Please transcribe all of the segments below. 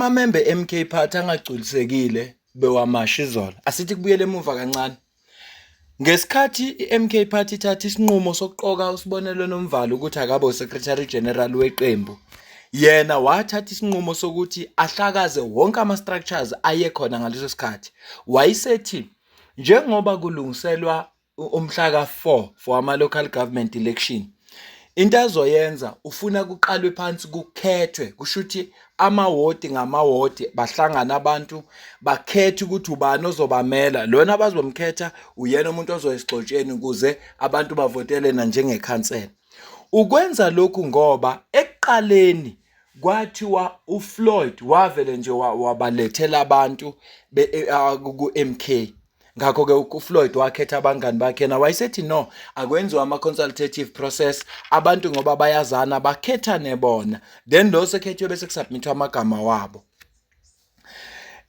Amamembe MK Party angagculisekile bewamasha izolo. Asithi kubuyele emuva kancane. Ngesikhathi i-MK Party ithatha isinqumo sokuqoka uSibonelo Nomvalo ukuthi akabe uSecretary General weqembu, yena wathatha isinqumo sokuthi ahlakaze wonke ama-structures ayekhona ngaleso sikhathi. Wayesethi njengoba kulungiselwa umhla ka-4 for ama-local government election into azoyenza ufuna kuqalwe phansi kukhethwe kusho ukuthi amawodi ngamawodi bahlangana abantu bakhethe ukuthi ubani ozobamela lona abazomkhetha uyena umuntu ozoya esigxotsheni ukuze abantu bavotele na njengekhansela ukwenza lokhu ngoba ekuqaleni kwathiwa uFloyd wavele nje wabalethela abantu e, ku-MK ngakho-ke uFloyd wakhetha abangani bakhe yena wayesethi no akwenziwa ama-consultative process abantu ngoba bayazana bakhethane bona then lo sekhethiwe bese kusubmithwa amagama wabo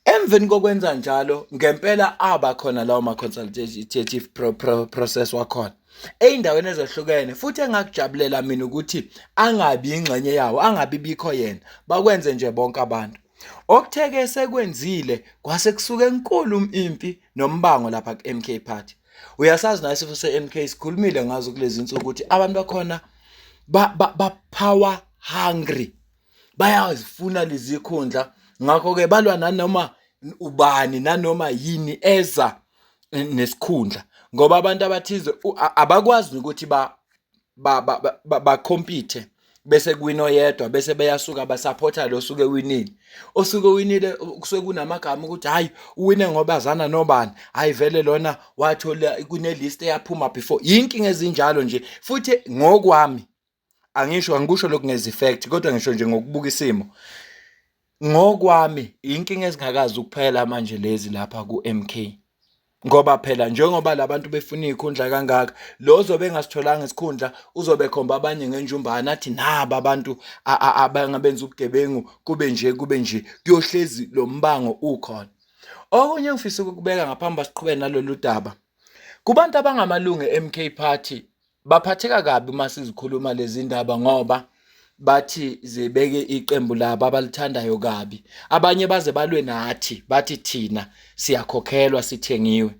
emveni kokwenza njalo ngempela aba khona lawo ma-consultative pro, pro, process wakhona ey'ndaweni ezehlukene futhi engakujabulela mina ukuthi angabi ingxenye yawo angabi bikho yena bakwenze nje bonke abantu Okuthe-ke sekwenzile kwase kusuka enkulu impi nombango lapha ku-MK Party. Uyasazi naye isifo se-MK sikhulumile ngazo kulezi nsuku ukuthi abantu bakhona ba-power hungry bayazifuna lezi khundla ngakho-ke balwa nanoma ubani nanoma yini eza nesikhundla ngoba abantu abathize abakwazi ukuthi ba ba-compete bese kuwina oyedwa bese beyasuka basaphotha lo osuke ewinile osuke ewinile kusuke kunamagama ukuthi hhayi uwine ngoba azana nobani hhayi vele lona wathola kune-list eyaphuma before yinkinga ezinjalo nje futhi ngokwami angisho angikusho lokhu ngezi-fact kodwa ngisho nje ngokubuka isimo ngokwami inkinga ezingakazi ukuphela manje lezi lapha ku-MK ngoba phela njengoba labantu befuna izikhundla kangaka lo ozobe engasitholanga isikhundla uzobe khomba abanye ngenjumbane athi naba abantu abangabenza ubugebengu kube nje kube nje kuyohlezi lo mbango ukhona okunye engifisa ukukubeka ngaphambi basiqhubeke nalolu daba kubantu abangamalungu e-MK Party Baphatheka kabi uma sizikhuluma lezi ndaba ngoba bathi zibeke iqembu labo abalithandayo kabi. Abanye baze balwe nathi bathi thina siyakhokhelwa sithengiwe.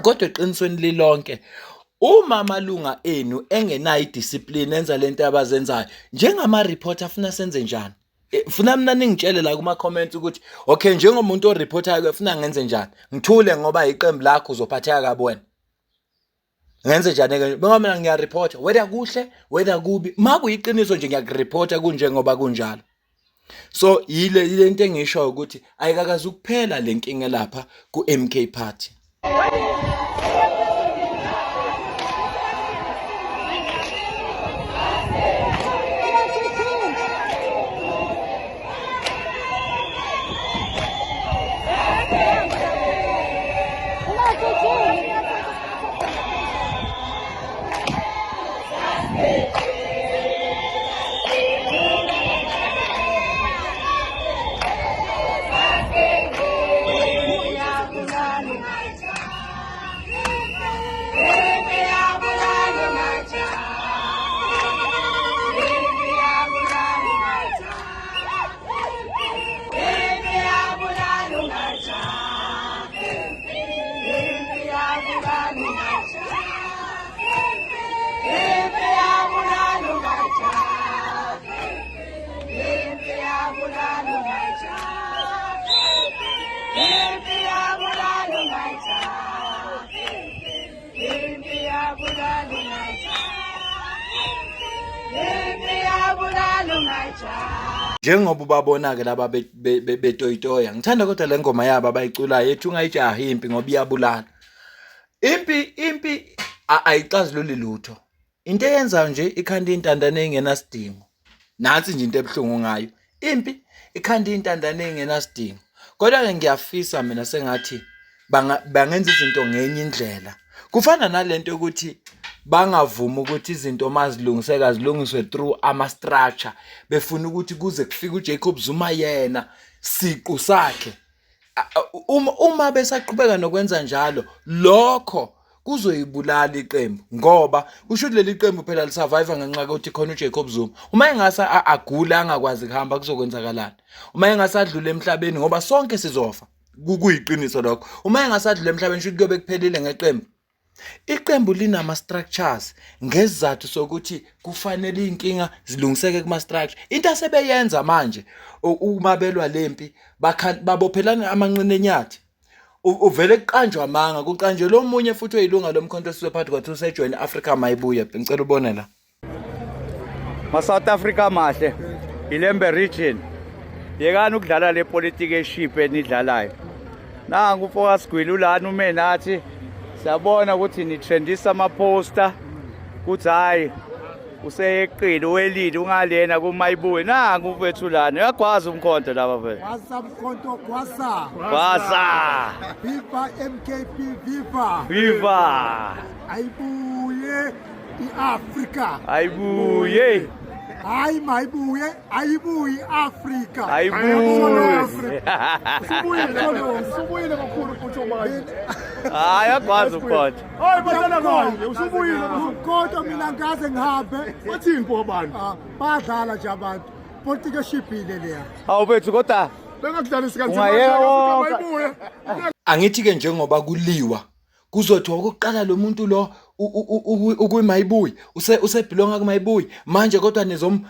Kodwa eqinisweni lilonke uma amalunga enu engenayo idiscipline enza lento abazenzayo njengama-reporter afuna senze njani? Eh, funa mina ningitshele la kuma comments ukuthi okay njengomuntu oreportayo funa ngenze njani ngithule ngoba iqembu lakho uzophatheka kabi wena ngenze njani ke ngoba mina ngiyareporta whether kuhle whether kubi ma kuyiqiniso nje ngiyakureporta kunjengoba kunjalo so yile lento engisho ukuthi ayikakazi ukuphela le nkinga lapha ku-MK Party Njengoba ubabona-ke laba betoyitoya ngithanda kodwa le ngoma yabo abayiculayo ethi ungayijahi impi ngoba iyabulala impi impi ayixazululi lutho into eyenzayo nje ikhanda intandane engenasidingo nansi nje into ebuhlungu ngayo impi ikhanda intandane engenasidingo kodwa-ke ngiyafisa mina sengathi bangenza izinto ngenye indlela kufana nalento yokuthi bangavumi ukuthi izinto mazilungiseka zilungiswe through ama-structure befuna ukuthi kuze kufike uJacob Zuma yena siqu sakhe uma uma besaqhubeka nokwenza njalo lokho kuzoyibulala iqembu ngoba kusho ukuthi leli qembu phela lisurvive ngenxa yokuthi khona uJacob Zuma. Uma engase agule angakwazi kuhamba kuzokwenzakalani? Uma engase adlule emhlabeni ngoba sonke sizofa. Kuyiqiniso lokho. Uma engase adlule emhlabeni shuthi kuyobe kuphelile ngeqembu. Iqembu linama-structures ngesizathu sokuthi kufanele iy'nkinga zilungiseke kuma-structure. Into asebeyenza manje uma belwa le mpi babophelana amanqina enyathi. Uvele kuqanjwa amanga kuqanjelwa omunye futhi oyilunga lomkhonto wesizwe party kwathiwa usejoyine i-Africa Mayibuye. Ngicela ubone la. Ma-South Africa mahle, iLembe region. Yekani ukudlala le politiki eshiphe enidlalayo. Nangu umfoka Sigwili ulana ume nathi. Siyabona ukuthi nitrendisa ama-poster kuthi hhayi useyeqile uwelile ungalena kumayibuye. Nangu umfethu lana uyagwaza umkhonto laba mfethu. Gwasa mkhonto gwasa. Gwasa. Viva MKP viva. Viva. Ayibuye. iAfrika ayibuye hayi mayibuye ayibuyi iAfrika ayibuye usubuyile usubuyile kakhulu futhi manje hayi akwazi ukukhotha hayi badlala kanje usubuyile kodwa mina ngaze ngihambe bathini pho abantu ah, badlala nje abantu politiki eshibhile leya hawu bethu kodwa bengakudlalisi kanzima ungayeka wonke mayibuye angithi ke njengoba kuliwa Kuzothiwa okokuqala lo muntu lo ukuyimayibuyi usebhilonga kumayibuyi manje kodwa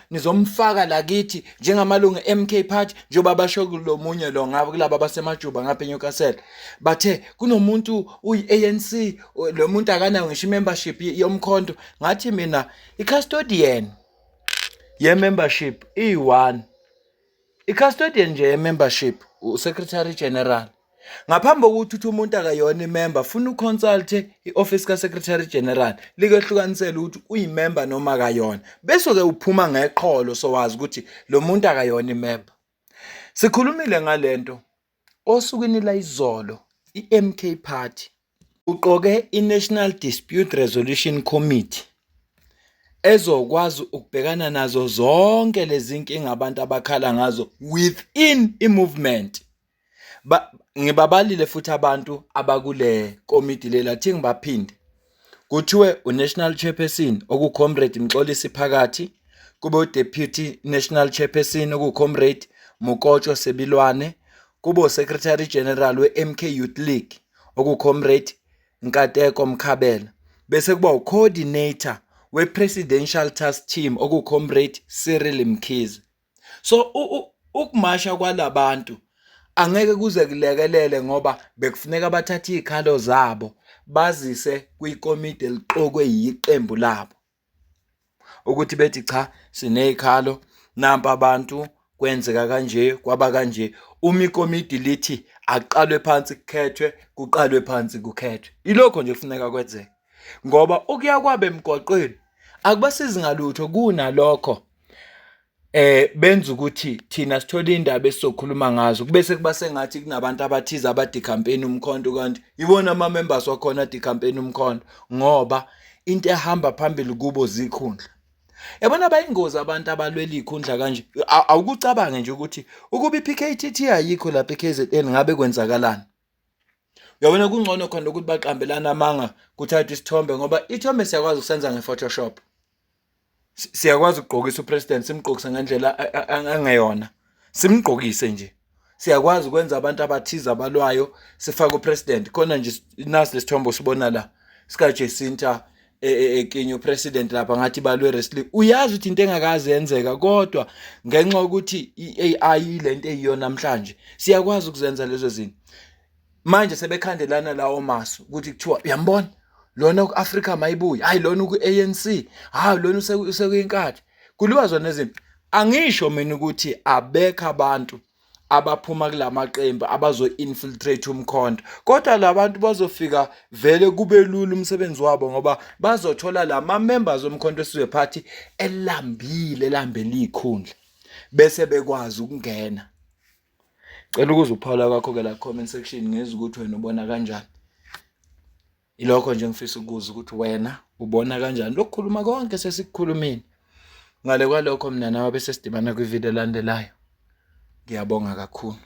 nizomfaka la kithi njengamalungu e-MK Party njengoba basho kulomunye lo ngabo kulaba basemajuba ngapha eNewcastle bathe kunomuntu uyi-ANC lo muntu akanayo ngisho i-membership yomkhonto ngathi mina i-custodian ye-membership iyi-one I-custodian nje ye-membership u-secretary general. Ngaphambi kokuthi uthi umuntu akayona imember, funa uconsulte i-office ka-secretary general likehlukanisele ukuthi uyimember noma akayona. Bese-ke uphuma ngeqholo sowazi ukuthi lo muntu akayona imember. Sikhulumile ngalento osukwini layizolo i-MK Party uqoke i-National Dispute Resolution Committee ezokwazi ukubhekana nazo zonke lezi nkinga abantu abakhala ngazo within i-movement. Ngibabalile futhi abantu abakule komidi lela thi ngibaphinde. Kuthiwe uNational Chairperson okuComrade Mxolisi Phakathi, kube uDeputy National Chairperson okuComrade Mokotjo Sebilwane, kube uSecretary General we-MK Youth League okuComrade Nkateko Mkhabela, bese kuba uCoordinator we-Presidential Task Team okuComrade Cyril Mkhize. So ukumasha kwalabantu angeke kuze kulekelele ngoba bekufuneka bathathe izikhalo zabo bazise kwikomidi eliqokwe yiqembu labo ukuthi bethi cha sinezikhalo nampa abantu kwenzeka kanje kwaba kanje uma ikomidi lithi akuqalwe phansi kukhethwe kuqalwe phansi kukhethwe ilokho nje kufuneka kwenzeke ngoba ukuya kwabe emgwaqweni akubasizi ngalutho kunalokho benza ukuthi thina sithole indaba esizokhuluma ngazo kube sekuba sengathi kunabantu abathize abadicampaign umkhonto kanti iwona ama members wakhona adicampaign umkhonto ngoba into ehamba phambili kubo zikhundla yabona bayingozi abantu abalwela ikhundla kanje awukucabange nje ukuthi ukuba iPKTT ayikho lapha eKZN ngabe kwenzakalani uyabona kungcono khona ukuthi baqambelana amanga kuthathwe isithombe ngoba ithombe siyakwazi ukusenza nge-photoshop siyakwazi ukugqokisa upresident simgqokise ngendlela angeyona simgqokise nje siyakwazi ukwenza abantu abathize abalwayo sifake upresident khona nje nasi lesithombe osibona la sikaJacinta ekinye upresident lapha ngathi balwe wrestling uyazi ukuthi into engakaze yenzeka kodwa ngenxa yokuthi i-AI ilento eyiyo namhlanje siyakwazi ukuzenza lezo zinto manje sebekhandelana lawo masu ukuthi kuthiwa uyambona lona ku-Afrika mayibuye hayi lona ku-ANC hayi lona usekuyinkathi kuliwa zona izinto angisho mina ukuthi abekho abantu abaphuma kulamaqembu abazo-infiltrate umkhonto kodwa labantu bazofika vele kube lula umsebenzi wabo ngoba bazothola lama members omkhonto wesizwe party elambile elambele ikhundla bese bekwazi ukungena cela ukuze uphawula kwakho ke la comment section ngezwe ukuthi wena ubona kanjani Ilokho nje ngifisa ukuzwa ukuthi wena ubona kanjani lokukhuluma konke sesikukhulumile. Ngale kwalokho mina nawe bese sidibana kwivideo elandelayo. Ngiyabonga kakhulu.